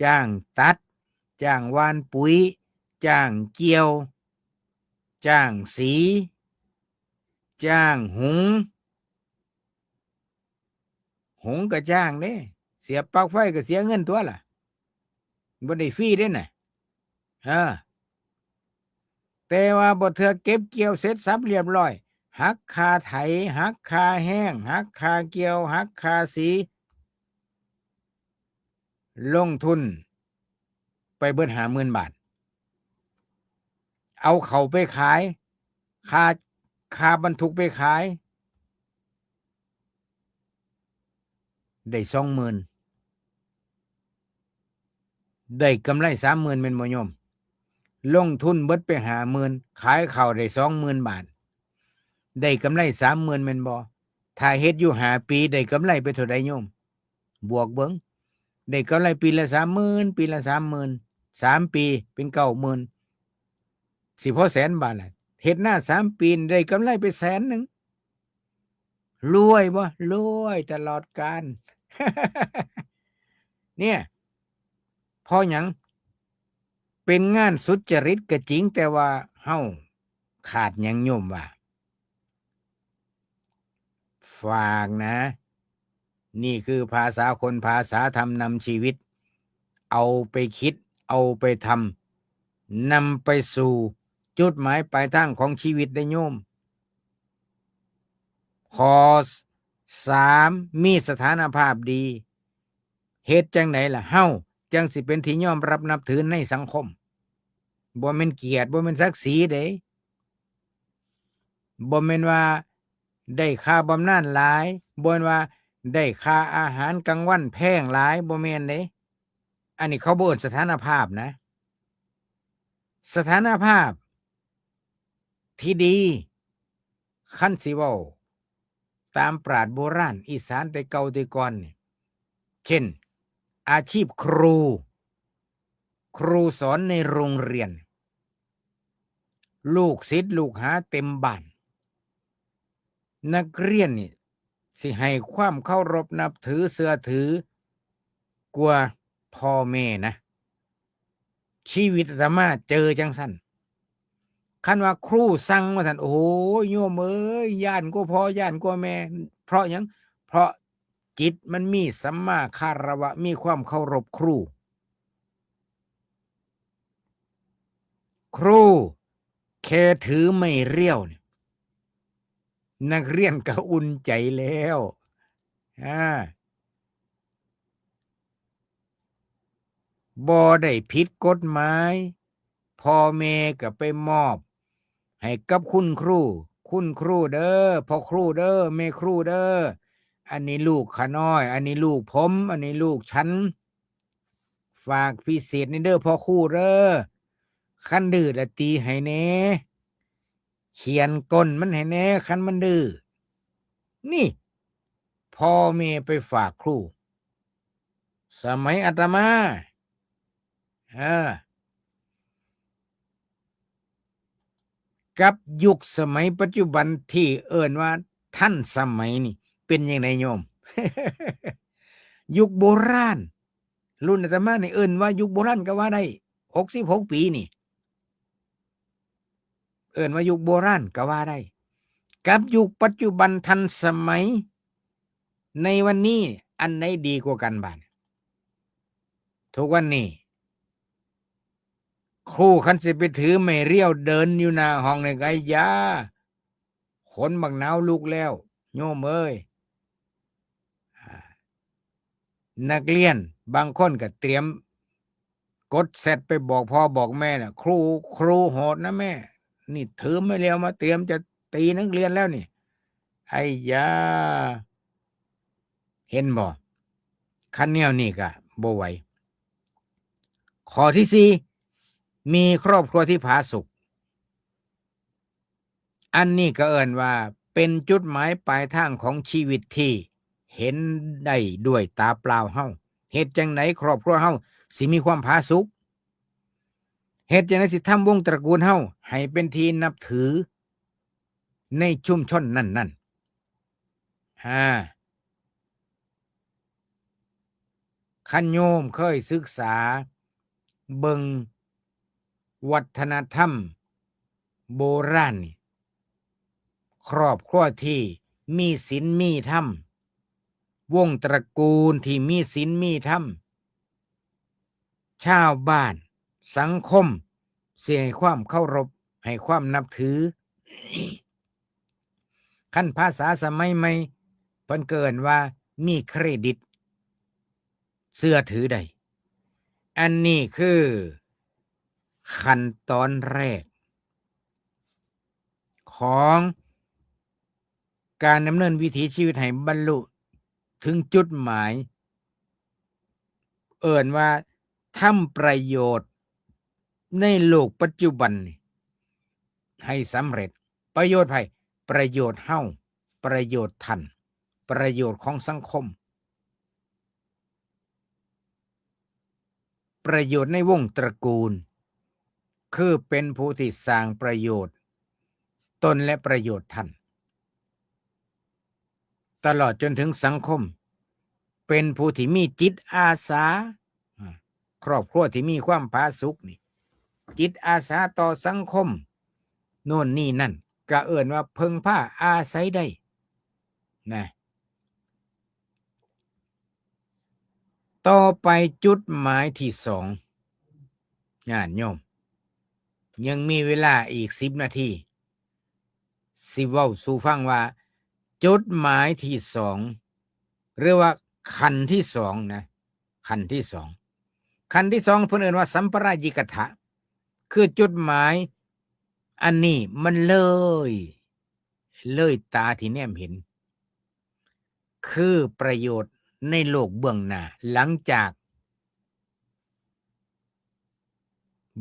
จ้างตัด จ้างหว่านปุ๋ย จ้างเกี่ยว จ้างสี จ้างหุง หุงก็จ้างเด้ เสียบปลั๊กไฟก็เสียเงินตั๊วล่ะ บ่ได้ฟรีเด้น่ะ เออ แต่ว่าบ่เทื่อเก็บเกี่ยวเสร็จสับเรียบร้อย หักค่าไถ หักค่าแฮง หักค่าเกี่ยว หักค่าสี ลงทุนไปเบิดห้าหมื่นบาท เอาเข้าไปขาย ค่า ค่าบรรทุกไปขาย ได้สองหมื่น ได้กำไรสามหมื่น แม่นบ่โยม ลงทุนเบิดไปห้าหมื่น ขายข้าวได้สองหมื่นบาท ได้กำไรสามหมื่น แม่นบ่ ถ้าเฮ็ดอยู่ห้าปี ได้กำไรไปเท่าใดโยม บวกเบิ่ง ได้กำไรปีละสามหมื่น ปีละสามหมื่น สามปีเป็นเก้าหมื่น สิพอแสนบาทล่ะ เฮ็ดนาสามปีได้กำไรไปแสนหนึ่ง รวยบ่ รวยตลอดกาล เนี่ย เพราะหยัง เป็นงานสุจริตก็จริง แต่ว่าเฮาขาดหยังโยมว่า ฝากนะ นี่คือภาษาคน ภาษาธรรมนำชีวิต เอาไปคิด เอาไปทำ นำไปสู่จุดหมายปลายทางของชีวิตได้โยม ข้อสาม มีสถานภาพดี เฮ็ดจั่งใดล่ะ เฮาจั่งสิเป็นที่ยอมรับนับถือในสังคม บ่แม่นเกียรติ บ่แม่นศักดิ์ศรีเด้ บ่แม่นว่าได้ค่าบำนาญหลาย บ่แม่นว่าได้ค่าอาหารกลางวันแพงหลาย บ่แม่นเด้ อันนี้เขาบ่เอิ้นสถานภาพนะ สถานภาพที่ดี คันสิเว้าตามปราชญ์โบราณอีสานแต่เก่าแต่ก่อนนี่ เช่น อาชีพครู ครูสอนในโรงเรียน ลูกศิษย์ลูกหาเต็มบ้าน นักเรียนนี่สิให้ความเคารพนับถือเชื่อถือกว่าพ่อแม่นะ ชีวิตอาตมาเจอจังซั่น คันว่าครูสั่งว่าซั่น โอ้ย โยมเอ้ย ย้านกว่าพ่อ ย้านกว่าแม่ เพราะหยัง เพราะจิตมันมีสัมมาคารวะ มีความเคารพครู ครูแค่ถือไม้เรียวเนี่ย นักเรียนก็อุ่นใจแล้ว อ่า บ่ได้ผิดกฎหมาย พ่อแม่ก็ไปมอบให้กับคุณครู คุณครูเด้อ พ่อครูเด้อ แม่ครูเด้อ อันนี้ลูกข้าน้อย อันนี้ลูกผม อันนี้ลูกฉัน ฝากพิเศษนี่เด้อ พ่อครูเด้อ คันดื้อละตีให้แหน่ เขียนกลมันให้แหน่ คันมันดื้อ นี่ พ่อแม่ไปฝากครู สมัยอาตมา เออ กับยุคสมัยปัจจุบันที่เอิ้นว่าทันสมัยนี่ เป็นจั่งใดโยม ยุคโบราณ รุ่นอาตมานี่เอิ้นว่ายุคโบราณก็ว่าได้ หกสิบหกปีนี่ เอิ้นว่ายุคโบราณก็ว่าได้ กับยุคปัจจุบันทันสมัย ในวันนี้อันไหนดีกว่ากันบาด ทุกวันนี้ ครูคันสิไปถือไม้เรียวเดินอยู่หน้าห้องนี่ก็ อ้ายยา ขนบักหนาวลุกแล้ว โยมเอ้ย อ่า นักเรียนบางคนก็เตรียมกดแชทไปบอกพ่อบอกแม่น่ะ ครู ครูโหดนะแม่ นี่ถือไม้เรียวมาเตรียมจะตีนักเรียนแล้วนี่ อ้ายยา เห็นบ่ คันแนวนี้ก็บ่ไหว ข้อที่สี่ มีครอบครัวที่ผาสุก อันนี้ก็เอิ้นว่าเป็นจุดหมายปลายทางของชีวิตที่เห็นได้ด้วยตาเปล่าเฮา เฮ็ดจั่งใดครอบครัวเฮาสิมีความผาสุก เฮ็ดจั่งใดสิทำวงตระกูลเฮาให้เป็นที่นับถือในชุมชนนั้นๆ อ่า คันโยมเคยศึกษาเบิ่งวัฒนธรรมโบราณนี่ ครอบครัวที่มีศีลมีธรรม วงตระกูลที่มีศีลมีธรรม ชาวบ้าน สังคม สิให้ความเคารพ ให้ความนับถือ คันภาษาสมัยใหม่ เพิ่นก็เอิ้นว่ามีเครดิต เชื่อถือได้ อันนี้คือขั้นตอนแรก ของการดำเนินวิถีชีวิตให้บรรลุถึงจุดหมาย เอิ้นว่าทำประโยชน์ในโลกปัจจุบันนี่ให้สำเร็จ ประโยชน์ไผ ประโยชน์เฮา ประโยชน์ท่าน ประโยชน์ของสังคม ประโยชน์ในวงตระกูล คือเป็นผู้ที่สร้างประโยชน์ตนและประโยชน์ท่าน ตลอดจนถึงสังคม เป็นผู้ที่มีจิตอาสา อ่า ครอบครัวที่มีความผาสุกนี่ จิตอาสาต่อสังคม โน่นนี่นั่น ก็เอิ้นว่าเพิ่งพาอาศัยได้ นะ ต่อไปจุดหมายที่สอง ญาติโยม ยังมีเวลาอีกสิบนาที สิเว้าสู่ฟังว่า จุดหมายที่สอง หรือว่าขั้นที่สองนะ ขั้นที่สอง ขั้นที่สองเพิ่นเอิ้นว่าสัมปรายิกถะ คือจุดหมายอันนี้มันเลย เลยตาที่แนมเห็น คือประโยชน์ในโลกเบื้องหน้า หลังจาก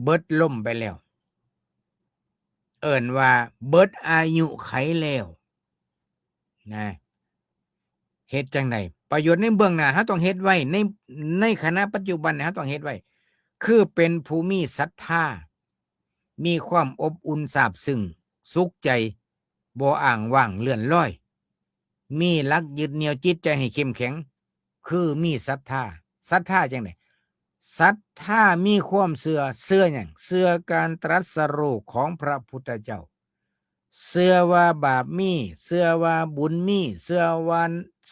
เบิดลมไปแล้ว เอิ้นว่าเบิดอายุไขแล้ว นะ เฮ็ดจั่งใด ประโยชน์ในเบื้องหน้าเฮาต้องเฮ็ดไว้ ใน ในขณะปัจจุบันเนี่ยเฮาต้องเฮ็ดไว้ คือเป็นผู้มีศรัทธา มีความอบอุ่นซาบซึ้ง สุขใจ บ่อ้างว้างเลื่อนลอย มีหลักยึดเหนี่ยวจิตใจให้เข้มแข็ง คือมีศรัทธา ศรัทธาจั่งใด ศรัทธามีความเชื่อ เชื่อหยัง เชื่อการตรัสรู้ของพระพุทธเจ้า เชื่อว่าบาปมี เชื่อว่าบุญมี เชื่อว่า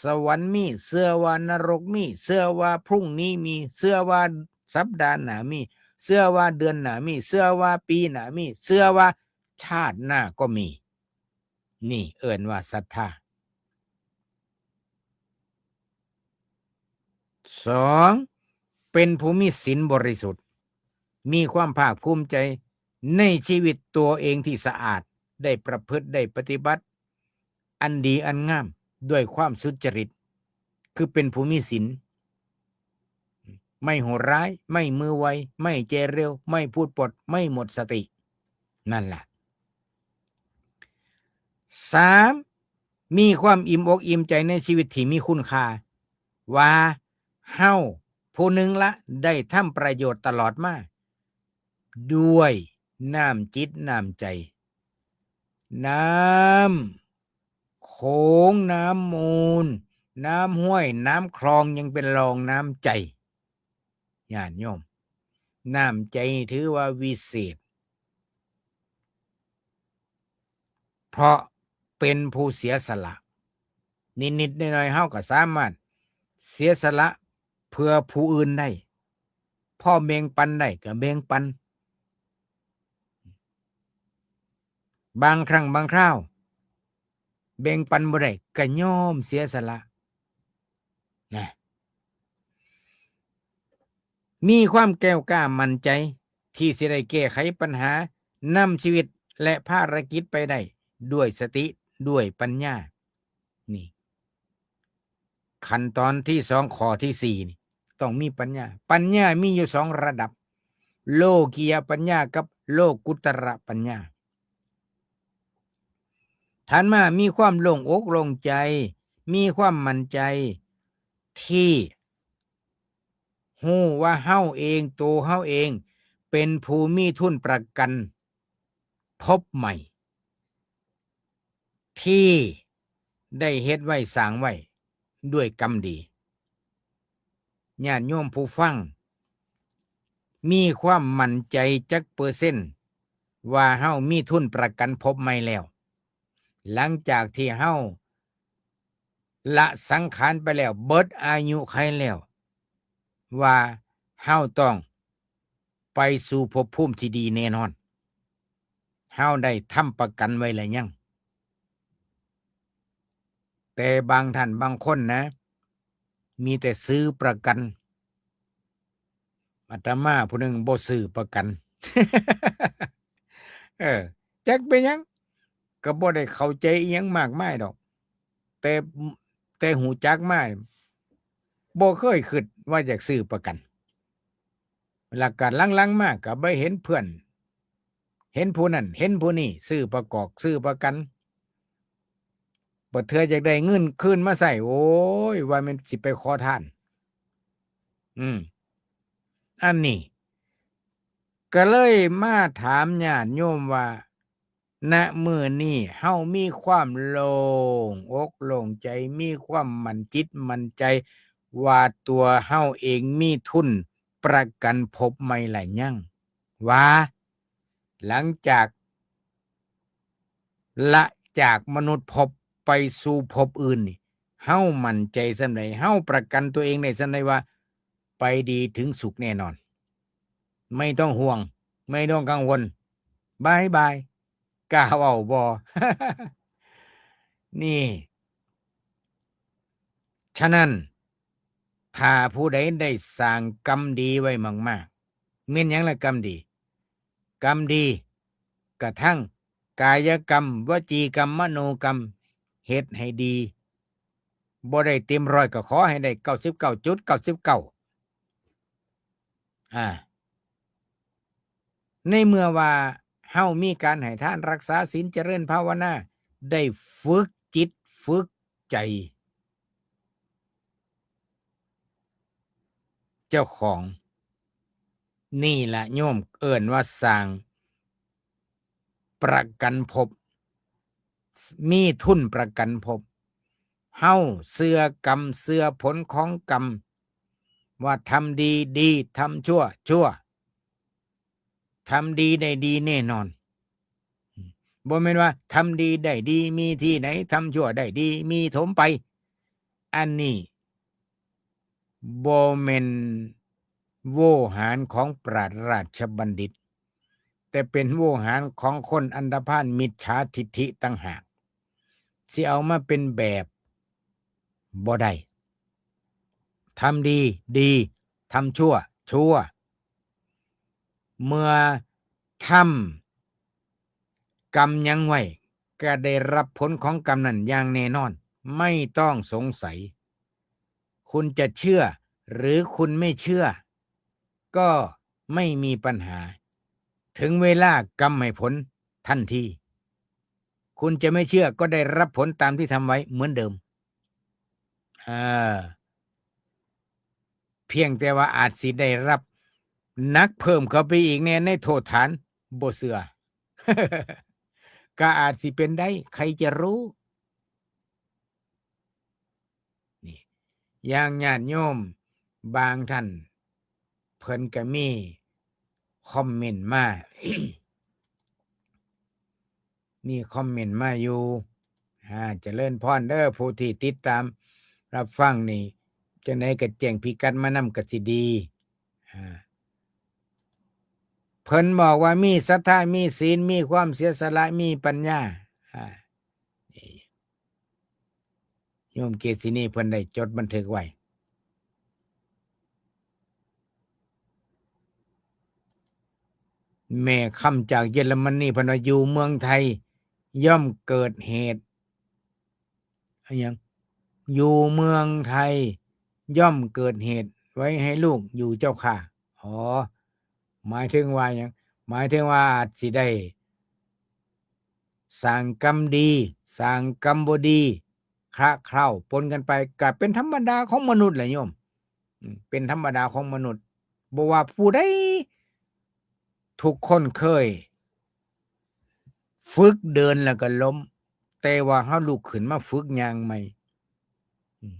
สวรรค์มี เชื่อว่านรกมี เชื่อว่าพรุ่งนี้มี เชื่อว่าสัปดาห์หน้ามี เชื่อว่าเดือนหน้ามี เชื่อว่าปีหน้ามี เชื่อว่าชาติหน้าก็มี นี่เอิ้นว่าศรัทธา สอง เป็นผู้มีศีลบริสุทธิ์ มีความภาคภูมิใจในชีวิตตัวเองที่สะอาด ได้ประพฤติ ได้ปฏิบัติ อันดีอันงาม ด้วยความสุจริต คือเป็นผู้มีศีล ไม่โหดร้าย ไม่มือไว ไม่เจเรว ไม่พูดปด ไม่หมดสติ นั่นล่ะ สาม มีความอิ่มอกอิ่มใจในชีวิตที่มีคุณค่า ว่าเฮาผู้หนึ่งละได้ทำประโยชน์ตลอดมา ด้วยน้ำจิตน้ำใจ น้ำโขง น้ำมูล น้ำห้วย น้ำคลอง ยังเป็นรองน้ำใจ ญาติโยม น้ำใจถือว่าวิเศษ เพราะเป็นผู้เสียสละ นิดๆหน่อยๆ เฮาก็สามารถเสียสละเพื่อผู้อื่นได้ พอแบ่งปันได้ก็แบ่งปัน บางครั้งบางคราว แบ่งปันบ่ได้ก็ยอมเสียสละ นะ มีความแกล้วกล้ามั่นใจที่สิได้แก้ไขปัญหา นำชีวิตและภารกิจไปได้ด้วยสติ ด้วยปัญญา นี่ ขั้นตอนที่สอง ข้อที่สี่นี่ ต้องมีปัญญา ปัญญามีอยู่สองระดับ โลกียปัญญากับโลกุตระปัญญา ถัดมามีความโล่งอกโล่งใจ มีความมั่นใจ ที่ฮู้ว่าเฮาเอง ตัวเฮาเอง เป็นผู้มีทุนประกันภพใหม่ ที่ได้เฮ็ดไว้สร้างไว้ด้วยกรรมดี ญาติโยมผู้ฟัง มีความมั่นใจจักเปอร์เซ็นต์ ว่าเฮามีทุนประกันภพใหม่แล้ว หลังจากที่เฮาละสังขารไปแล้ว เบิดอายุขัยแล้ว ว่าเฮาต้องไปสู่ภพภูมิที่ดีแน่นอน เฮาได้ทำประกันไว้แล้วยัง แต่บางท่านบางคนนะ มีแต่ซื้อประกัน อาตมาผู้หนึ่งบ่ซื้อประกัน เออ จักเป็นหยัง ก็บ่ได้เข้าใจอิหยังมากมายดอก แต่ แต่ฮู้จักมา บ่เคยคิดว่าอยากซื้อประกัน แล้วก็หลังๆมาก็ไปเห็นเพื่อน เห็นผู้นั้น เห็นผู้นี้ ซื้อประกอบ ซื้อประกัน บัดเทื่ออยากได้เงินคืนมาใช้ โอ้ย ว่าแม่นสิไปขอทาน อืม อันนี้ ก็เลยมาถามญาติโยมว่า ณ มื้อนี้เฮามีความโล่งอกโล่งใจ มีความมั่นจิตมั่นใจ ว่าตัวเฮาเองมีทุนประกันภพใหม่แล้วยัง ว่าหลังจากละจากมนุษย์ภพไปสู่ภพอื่นนี่ เฮามั่นใจส่ำใด เฮาประกันตัวเองได้ส่ำใดว่า ไปดีถึงสุขแน่นอน ไม่ต้องห่วง ไม่ต้องกังวล บายบาย กล้าเว้าบ่ นี่ ฉะนั้น ถ้าผู้ใดได้สร้างกรรมดีไว้มากๆ แม่นหยังล่ะกรรมดี กรรมดี กระทั่งกายกรรม วจีกรรม มโนกรรม เฮ็ดให้ดี บ่ได้เต็มร้อยก็ขอให้ได้เก้าสิบเก้าจุดเก้าสิบเก้า อ่า ในเมื่อว่าเฮามีการให้ทาน รักษาศีล เจริญภาวนา ได้ฝึกจิตฝึกใจ เจ้าของ นี่ละโยมเอิ้นว่าสร้างประกันภพ มีทุนประกันภพ เฮาเชื่อกรรม เชื่อผลของกรรม ว่าทำดีดี ทำชั่วชั่ว ทำดีได้ดีแน่นอน บ่แม่นว่าทำดีได้ดีมีที่ไหน ทำชั่วได้ดีมีถมไป อันนี้บ่แม่นโวหารของปราชญ์ราชบัณฑิต แต่เป็นโวหารของคนอันธพาลมิจฉาทิฐิต่างหาก สิเอามาเป็นแบบบ่ได้ ทำดีดี ทำชั่วชั่ว เมื่อทำกรรมหยังไว้ ก็ได้รับผลของกรรมนั้นอย่างแน่นอน ไม่ต้องสงสัย คุณจะเชื่อหรือคุณไม่เชื่อ ก็ไม่มีปัญหา ถึงเวลากรรมให้ผลทันที คุณจะไม่เชื่อก็ได้รับผลตามที่ทำไว้เหมือนเดิม เออ เพียงแต่ว่าอาจสิได้รับหนักเพิ่มเข้าไปอีกแน่ในโทษฐานบ่เชื่อ ก็อาจสิเป็นได้ ใครจะรู้ นี่ อย่างญาติโยมบางท่าน เพิ่นก็มีคอมเมนต์มา มีคอมเมนต์มาอยู่ อ่า เจริญพรเด้อ ผู้ที่ติดตามรับฟังนี่ จั่งใดก็แจ้งพิกัดมานำก็สิดี อ่า เพิ่นบอกว่ามีศรัทธา มีศีล มีความเสียสละ มีปัญญา อ่า นี่ โยมเกศินีเพิ่นได้จดบันทึกไว้ แม่คำจากเยอรมนีเพิ่นว่าอยู่เมืองไทยย่อมเกิดเหตุ อะหยัง อยู่เมืองไทยย่อมเกิดเหตุไว้ให้ลูกอยู่เจ้าค่ะ อ๋อ หมายถึงว่าหยัง หมายถึงว่าอาจสิได้สร้างกรรมดี สร้างกรรมบ่ดี คละเคล้าปนกันไป ก็เป็นธรรมดาของมนุษย์แหละโยม อืม เป็นธรรมดาของมนุษย์ บ่ว่าผู้ใด ทุกคนเคย ฝึกเดินแล้วก็ล้ม แต่ว่าเฮาลุกขึ้นมาฝึกย่างใหม่ อืม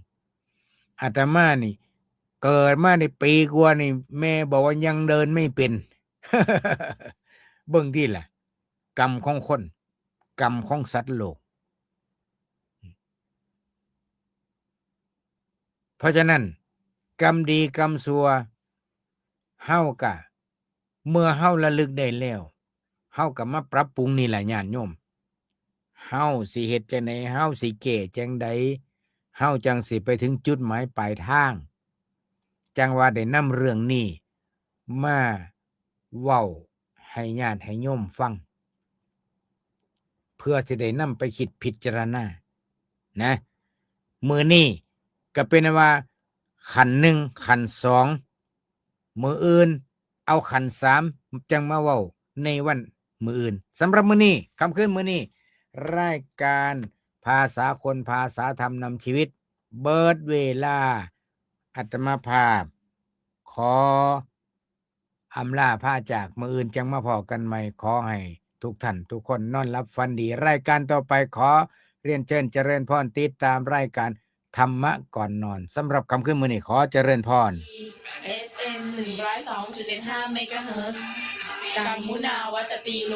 อาตมานี่ เกิดมาได้ปีกว่านี่ แม่บอกว่ายังเดินไม่เป็น เบิ่งติล่ะ กรรมของคน กรรมของสัตว์โลก เพราะฉะนั้น กรรมดีกรรมชั่ว เฮากะ เมื่อเฮาระลึกได้แล้ว เฮากะมาปรับปรุงนี่ล่ะญาติโยม เฮาสิเฮ็ดจั่งใด เฮาสิแก้จั่งใด เฮาจั่งสิไปถึงจุดหมายปลายทาง จั่งว่าได้นำเรื่องนี้มาเว้าให้ญาติให้โยมฟัง เพื่อสิได้นำไปคิดพิจารณา นะ มื้อนี้ก็เป็นว่าขั้นหนึ่ง ขั้นสอง มื้ออื่นเอาขั้นสามจั่งมาเว้าในวันมื้ออื่น สำหรับมื้อนี้ ค่ำคืนมื้อนี้ รายการภาษาคนภาษาธรรมนำชีวิต เบิดเวลา อาตมาภาพ ขออำลาพาจาก มื้ออื่นจั่งมาพ้อกันใหม่ ขอให้ทุกท่านทุกคนนอนหลับฝันดี รายการต่อไปขอเรียนเชิญเจริญพรติดตามรายการธรรมะก่อนนอน สำหรับค่ำคืนมื้อนี้ขอเจริญพร เอฟเอ็ม หนึ่งร้อยสองจุดเจ็ดห้า เมกะเฮิรตซ์ กังมุนาวัตตีโล